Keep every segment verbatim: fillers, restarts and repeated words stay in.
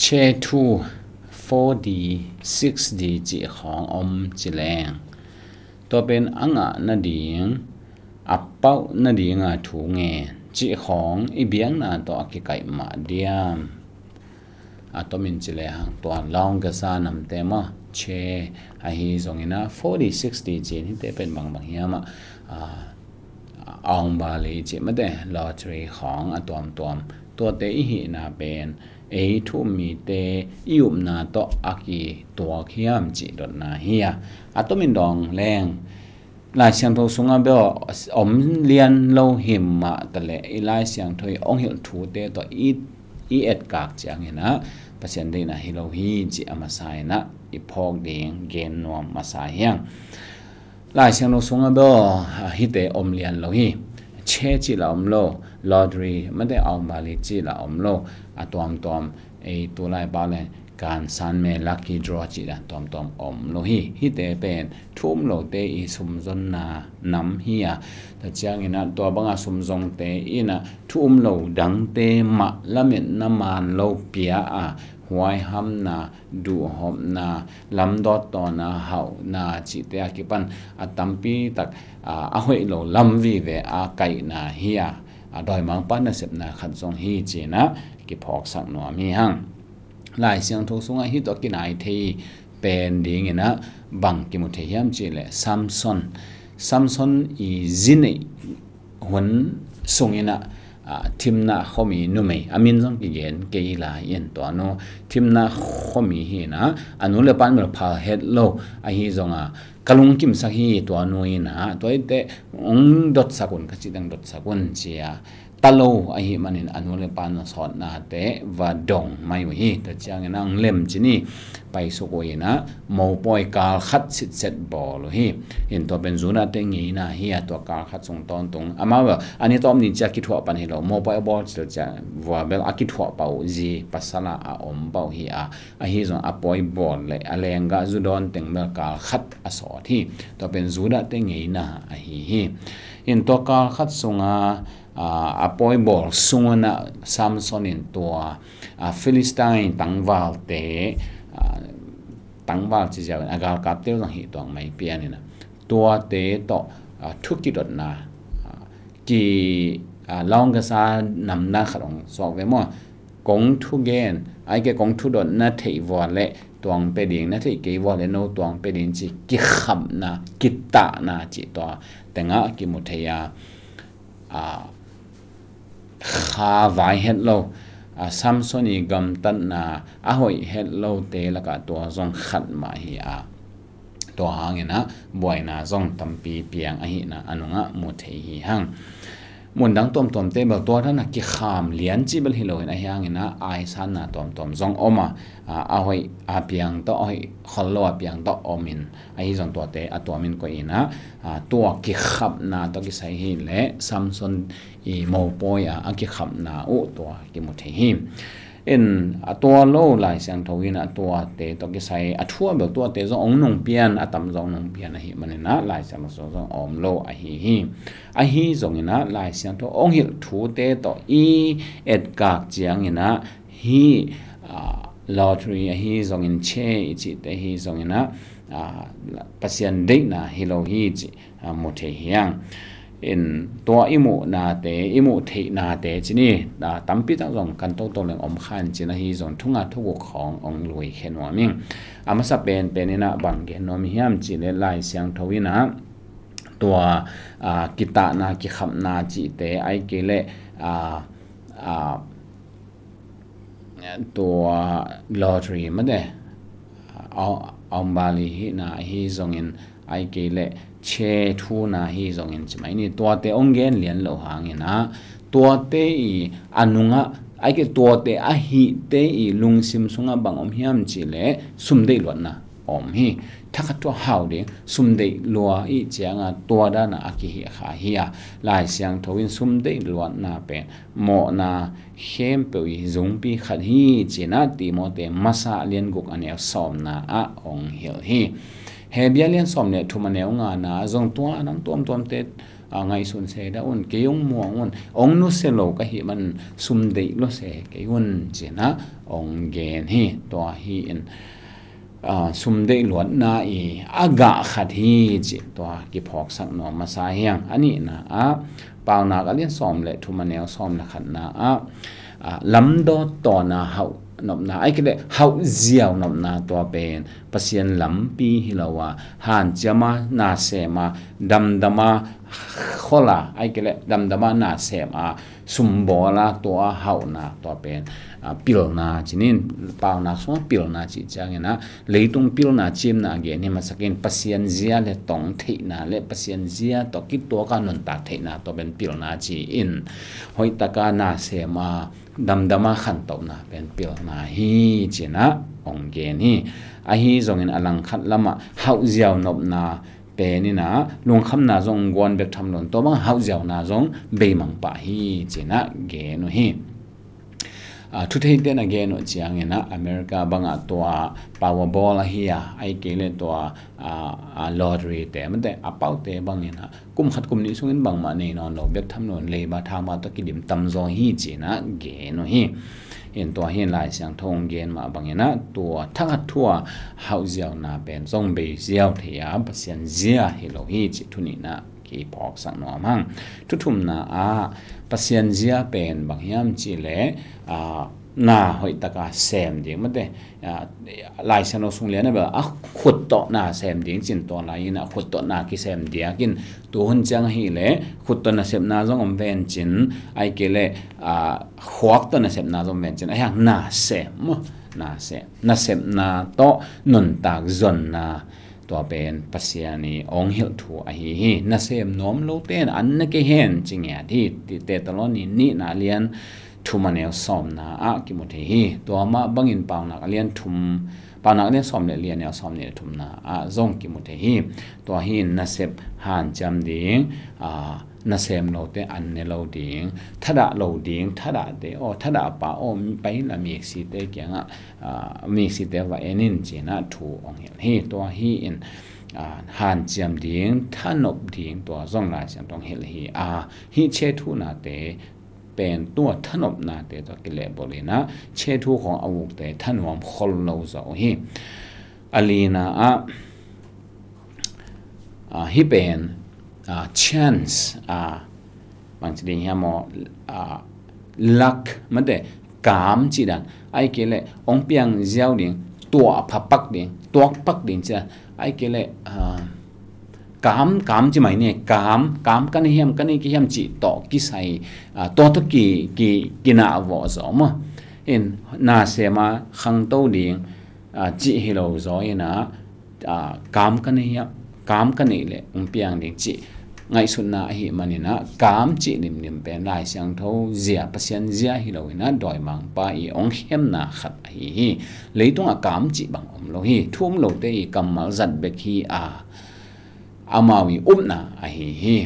Che thu, four D, six D cih khawng om ci leng, tua pen a ngah nading, a pauh nadinga thu ngen cih khawng i biakna tawh a kikaih mah diam? A tomin ci lehang tua Laung Kasa namte maw, Che ahi zongin ah, four D, six D ci-in hihte pen bangbang hiam ah, a, Aung Bali cih mate, lottery khawng a tuamtuam, tuate i hihna pen ei thu um mite i upna tawh a kituak hiam cih dotna hi a. A tomin dong leng, Lai Siangtho sungah bel om lian lo hi mah taleh, i Lai Siangtho i hong hilh thute tawh i, i etkak ciangin ah Pasian deihna hi lo hi cih a masa in ah i phawk ding gen nuam masa hi hang. Lai Siangtho sungah bel, ah, hihte om lian lo hi. Che cih lah om lo, lottery mate, Aung Bali cih lah om lo, a tuamtuam, ei tulai pau le kansan me, lucky draw cih dan tuamtuam om lo hi. Hihte pen thu um lote i sumzonna nam hi a. Tua ciangin ah tua banga sumzongte in ah thu um lo dangte mah lametna man lo pia a, huaihamna, duhhopna, lamdawt tawna, hauhna cihte a kipan a tampi tak, a, a hoih lo lam vive a kaihna hi a, a dawimangpa nasepna khat zong hi ci-in ah kiphawksak nuam hi hang. Lai Siangtho sungah hih tawh kinai thei pen dingin ah bang kimu thei hiam cih leh Samson, Samson i zi neih hun sungin ah, ah, Timna khuami numei, a min zong kigen kei lai in, tua nu Timna khuami hi in ah, a nu le pa in bel phal het lo, ahi zongin ka lungkimsak hi tua nu in ah, tua hi teh hong dotsak un, ka cih teng dotsak un ci a, ta lo ahih manin a nu le pa in sawtnate va dong mai uh hi. Tua ciangin ah hong lemci ni, paisuk uh in ah mopawi kal khat sitset bawl uh hi. In tua pen Judahte ngeina hi a, tua kal khat sung tawntung. Amau bel a ni tawp ni ciang kithuah pan hi lo, mopawi a bawl cil ciang vua bel a kithuah pah uh, zi pasal ah a om pah uh hi a, ahi zong a pawi bawl le a lenggah zu dawn teng bel kal khat a sawt hi. Tua pen Judahte ngeina ahi hi. In tua kal khat sungah, a, a pawi bawl sungah Samson in tua, a, Philistine tangvalte, a, tangval ci ziau in a galkapte zong hih tuang mai pian in ah, tuate tawh, a, thu kidotna, a, ki, a, Laung Kasa namna khat hong suak ve maw. Kong thugen, ahih kei kong thudot na theih vua leh tuang pia ding, na theih kei vua leh no tuang pia ding ci kikhapna, kitahna cih tua tengah kimu thei a, a, kha vai het lo, a, Samson i gamtatna a hoih het lote lakah tua zong khat mah hi a, tua hangin ah buaina zong tampi piang ahihna a nungah mu thei hi hang. Mundang tuamtuamte bel tua dan a kikham lian ci bel hi lo in, ahi hangin ah aisanna tuamtuam zong om a, a, a hoih a piang tawh, a hoih khol lo a piang tawh om in, ahi zong tuate a tuam in koih in ah, a, tua kikhapna tawh kisai hi leh Samson i mopawi a, a kikhapna uh tua kimu thei hi. In a tua lo Lai Siangtho in a tuate tawh kisai a thu a bel tuate zong hong nungpian, a tam zong hong nungpian ahih manin ah Lai Siangtho sung zong a om lo ahi hi. Ahi zongin ah Lai Siangtho hong hilh thute tawh i etkak ciangin ah hih, ah, lottery ahi zongin, che i cihte ahi zongin ah, ah, Pasian deihna hi lo hi cih, a, mu thei hi hang. In tua i muhnate, i muh theihnate ci ni, a, tampi tak zong kan toto leng om kha in cin, ahi zong thu nga thu guk khawng hong lui khia nuam ing. A masa penpen in ah bang gen nuam hiam cih leh Lai Siangtho in ah tua, a, kitahna, kikhapna cihte, ahih kei leh, a, a, tua lottery mate, a, a, Aung Bali hihna ahi zongin, ahih kei leh che thuna ahi zongin ci mai ni, tuate hong gen lian loh hangin ah tuate i a nungah, ahih kei tuate a hihte i lungsim sungah bang om hiam cih leh sum deih luatna om hi. Thakhat thu a hau ding, sum deih lua i ciangah tua dan a a kihih kha hi a, Lai Siangtho in sum deih luatna pen mawhna khempeuh i zungpi khat hi ci-in ah Timoti masa lian guk a neu sawmna ah hong hilh hi. Hebru lian sawm le thum a neu ngana ah zong tua a nang tuamtuamte, a, ngaihsun se dah un, kei hong muang un, hong nusia lo ka hih man sum deih lua se kei un, ci-in ah hong gen hi. Tua hi in, a, sum deih luatna i a gah khat hi cih tua kiphawksak nuam masa hi hang. A nihna ah, Paunak a lian sawm le thum a neu sawm le khatna ah, a, lamdawt tawna hauh nopna, ahih kei leh hauh ziau nopna, tua pen Pasian lampi hi lo a, hanciam a, na sem a, damdam a, khol a, ahih kei leh damdam a, na sem a, sumbawl a, tua hauhna, tua pen, a, pilna ci-in, Paunak sungah pilna cih ciangin ah, leitung pilna cimna a gen hi. Masa in Pasian zia le tong theihna le Pasian zia tawh kituak a nuntak theihna, tua pen pilna ci-in, hoih taka na sem a, damdam a khantohna pen pilna hi, ci-in ah hong gen hi. Ahi zongin a langkhat lamah hauh ziau nopna pen in ah lungkhamna zong guan bek tham lo in, tua bang hauh ziauna zong beimang pah hi, ci-in ah gen uh hi. A, thutheite in a gen uh ciangin ah, America bangah tua Powerball ahi a, ahih kei leh tua, a, a, lottery te, mate, a paute bangin ah kum khat kum nih sungin bangmah nei nawn lo bek tham lo in, leiba thangba tawh kidim tamzaw hi, ci-in ah gen uh hi. In tua hi in Lai Siangtho hong gen mah bangin ah, tua thakhat thu a hauh ziauna pen zong bei ziau thei a, Pasian zia hi lo hi cih thu nihna kiphawksak nuam hang. Thu thumna ah, Pasian zia pen bang hiam cih leh, a, na hoih taka sem ding, mate, a, Lai Siangtho sung lian a bel a khut tawh na sem ding ci-in, tua lai in ah khut tawh na kisem diak in, tu hun ciang ahih leh khut tawh nasepna zong om ven cin, ahih kei leh, a, khuak tawh nasepna zong om ven cin, ahi hang na sem, na sem, nasepna tawh nuntak zonna, tua pen Pasian i hong hilh thu ahi hi. Nasem nuam lote in an ne kei hen, ci ngiat hi, ti Thesalonika nihna lian thum a neu sawmna ah kimu thei hi. Tua mah bangin Paunak a lian thum, Paunak a lian sawm le li a neu sawmnih le thumna ah zong kimu thei hi. Tua hi in nasep hanciam ding, a, nasem lote an ne lo ding, thadah lo ding, thadahte aw, thadah pa aw, pai in la miksite kiangah, a, miksite va en in, ci-in ah thu hong hilh hi. Tua hi in, a, hanciam ding, thanop ding, tua zong Lai Siangtho hong hilh hi. A, hih chetunate pen tua thanopnate tawh kilehbulh in ah, chetu khawng a ukte thanuam khol lo zaw uh hi. A lina ah, a, hih pen, a, chance, a, bangci ding hiam aw, a, luck, mate, kam cih dan, ahih kei leh hong piang ziau ding, tuah pha pak ding, tuak pak ding cih dan, ahih kei leh, a, kam, kam ci mai ni, kam, kam ka nei hiam, ka nei kei hiam cih tawh kisai, a, tua tawh ki, ki, kinah vawh zaw maw. In, na sem a khangto ding, a, cih hi lo zaw in ah, a, kam ka nei hiam, kam ka neih leh hong piang ding cih ngaihsutna ahih manin ah, kam cih limlim pen Lai Siangtho zia, Pasian zia hi lo in ah, dawimangpa i hong khemna khat ahi hi. Leitungah kam cih bang om lo hi. Thu um lote i kammal zat bek hi a, amau i upna ahi hi.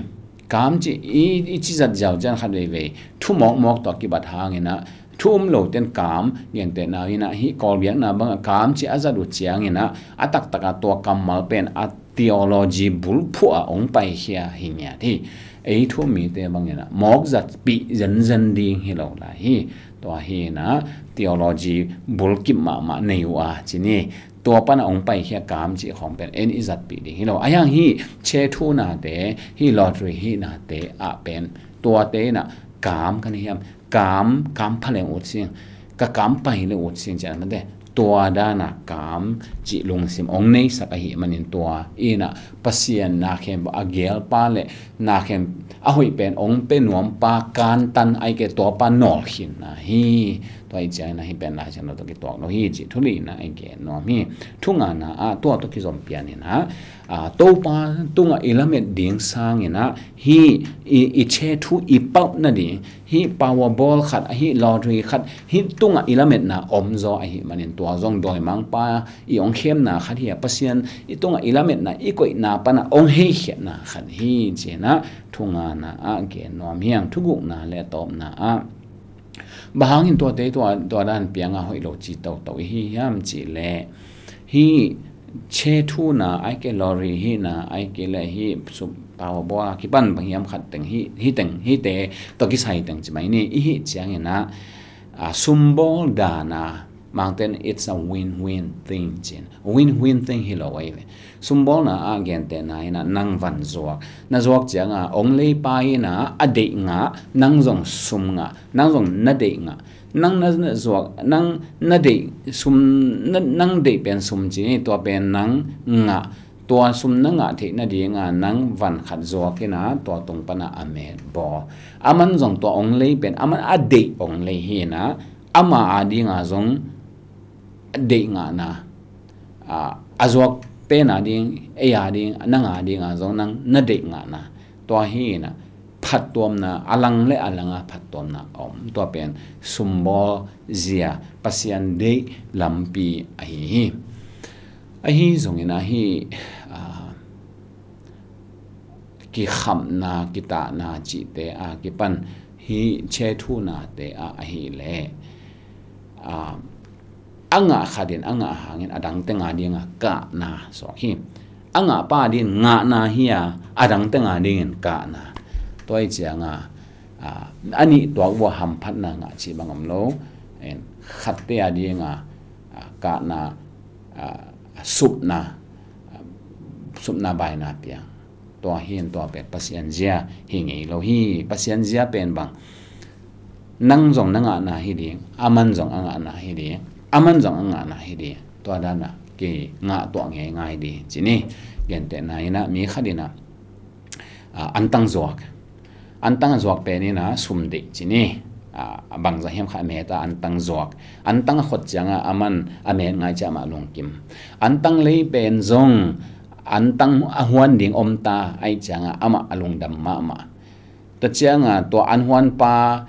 Kam cih i, i ci zat ziau ciang khat veivei thu mawkmawk tawh kibat hangin ah, thu um lote in kam, gentehna in ah, hih Kawl biakna bangah kam cih a zat uh ciangin ah, a taktak a tua kammal pen a theology bulphuh ah hong paikhia hi ngiat hi. Ei thu um mite bangin ah mawk zatpih zenzen ding hi lo lai hi. Tua hi in ah theology bulkip mahmah nei uh a ci ni. Tua pan a hong paikhia kam cih khawng pen en i zatpih ding hi lo. Ahi hang hih chetunate, hih lottery hihnate ah pen, tuate in ah kam ka nei hiam, kam, kam pha leng ut sing, ka kam pai leng ut sing ci-in mate, tua dan a kam cih lungsim hong neisak ahih manin, tua in ah Pasian na khempeuh a gelpa le na khempeuh a hoih pen hong pia nuampa kantan, ahih kei leh tuapa nawlkhinna hi. Tua ahih ciangin ah hih pen Lai Siangtho tawh kituak lo hi cih thu lina i gen nuam hi. Thu ngana ah tua tawh kizom pian in ah, a, Topa tungah i lamet ding sangin ah, hih i, i chetu i pau nading, hih Powerball khat, hih lottery khat, hih tungah i lametna om zaw ahih manin, tua zong dawimangpa i hong khemna khat hi a, Pasian i tungah i lametna, i koihna pan a hong heikhiatna khat hi ci-in ah thu ngana ah gen nuam hi hang. Thu gukna le a tawpna ah, bang hangin tuate tua, tua dan piang a hoih lo ci toto i hi hiam cih leh, hih Che thuna, ai ke lori hina, ai ke le hi sum power ball a kipan bang hiam khat teng hi, hi teng, hi te to kisai teng ci mai ni, i hi ciangin ah, a, sumbawl dana, mangten it's a win-win thing cin. Win-win thing hi lo ai le. Sumbawlna a gentehna ina nang van zuak. Na zuak cianga, ong leipa ina a deih ngah, nang zong sum ngah, nang zong na deih ngah. Nang na, na zuak, nang na deih sum, na, nang deih pen sum ci, tua pen nang ngah, tua sum na ngah theih nadinga nang van khat zuak ina tua tung pana a met bawl. Aman zong tua ong lei pen, aman a deih ong lei hina, ama adinga zong deih ngahna, a, a zuak pen ading, ei ading, nang adinga zong nang na deih ngahna. Tua hina, phattuamna, a lang le a langa phattuamna om. Tua pen sumbawl zia, Pasian deih lampi ahi hi. Ahi zongin ahi, a, kikhamna, kitahna cihte a kipan hi che thunate a ahi le, a, a ngah khatin a ngah hangin a dangte nga dinga kahna suak hi. A ngah pa din ngahna hi a, a dangte nga dingin kahna. Tua i cianga, a, a nih tuak vua hamphatna ngah cih bang om lo. En, khatte a dinga, a, kahna, a, supna, a, supna baina piang. Tua hin tua pen Pasian zia hi ngei lo hi. Pasian zia pen bang, nang zong na ngahna hi ding, aman zong a ngahna hi ding, aman zong a ngahna hi ding. Tua dana kingah tuah ngei ngai ding ci ni. Gentehna ina mi khat ina, a, antang zuak. Antang a zuak pen ina sum deih ci ni. A, bangzah hiam kha a met a antang zuak. Antang a khot cianga aman a met ngai ciah mah lungkim. Antang lei pen zong antang a huan ding om ta ai cianga amah a lungdam mahmah. Tua cianga tua an huanpa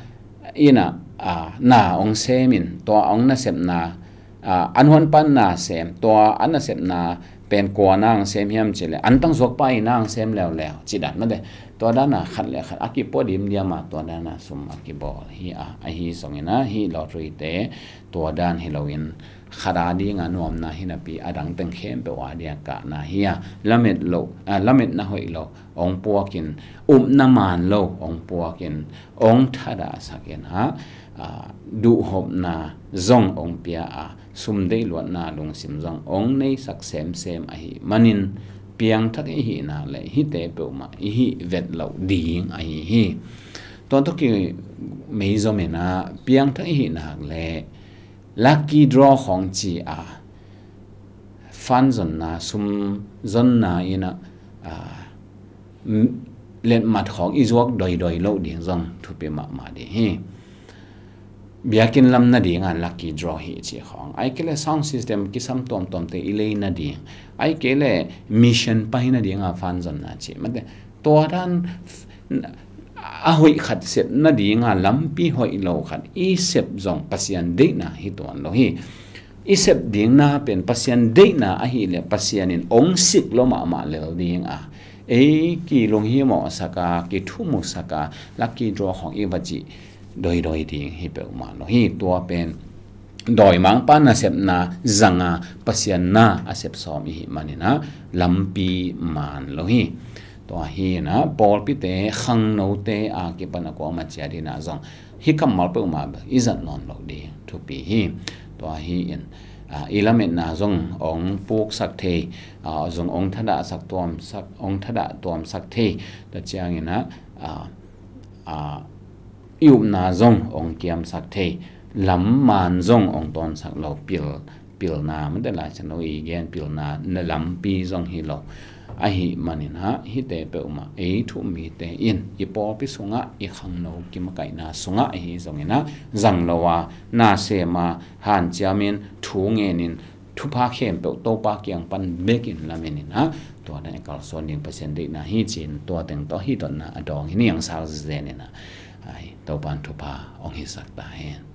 ina, a, na ong semin, tua ong nasepna, a, an huanpa na sem, tua an nasepna pen kua na ong sem hiam cih le, antang zuakpa i na ong sem leuleu, ci dan mate. Tua dana khat le khat a kipua dimdiama, tua dana sum a kibawl hi a, ahi zongina hi lottery te, tua dan hi loin, khat a dinga nuamna hi napi a dang teng khempeuh a dinga kahna hi a, lamet lo, a, lametna hoih lo ong puakin, upna man lo ong puakin, ong thadahsakin a, a, duhhopna zong ong pia a, sum deih luatna lungsim zong ong neisak semsem ahi manin, piangthak i hihna le hihte peuhmah i hih vet loh ding ahi hi. Tua tawh ki meizomin a, piangthak i hihna le lucky draw khawng ci a, fund zonna, sum zonna ina, a, m-, letmat khawng i zuak doidoi loh ding zong thupi mahmah ding hi. Biakinn lam nadinga lucky draw hi ci khawng. Ai kei le sound system kisam tuamtuamte i lei nading. Ai kei le mission pai nadinga fund zonna ci. Mate, tua dan a hoih khat sep nadinga lampi hoih lo khat i sep zong Pasian deihna hi tuan lo hi. I sep dingna pen Pasian deihna ahi le Pasian in ong sik lo mahmah lel ding a, ei kilung hi mawhsaka, kithumuhsaka, lucky draw khawng i va cih doidoi ding hi peuhmah lo hi. Tua pen dawimangpa nasepna zanga Pasian na a sep sawm i hih manin a, lampi man lo hi. Tua hi ina pawlpite, khangnote a kipan a kuama ciat ina zong hi kammal peuhmah bel i zat nawn loh ding thupi hi. Tua hi in, a, i lametna zong ong puksak thei, a, zong ong thadahsak tuamsak, ong thadah tuamsak thei. Tua ciangin a, a, a, i upna zong ong kiamsak thei, lam man zong ong tawnsak lo, pil, pilna, mate Lai Siangtho i gen pilna, na lampi zong hi lo. Ahi manin a, hihte peuhmah ei thu mite in i pawlpi sungah, i khangno kimakaihna sungah ahi zongin a, zang lo a, na sem a, hanciamin, thu ngenin, thupha khempeuh Topa kiang pan bekin lamen ina, tua dan i kalsuan ding Pasian deihna hi ci-in tua teng tawh hi dotna a dawng hi ni ang sau zen ina. Ai, Topa in thupha ong hisak ta hen.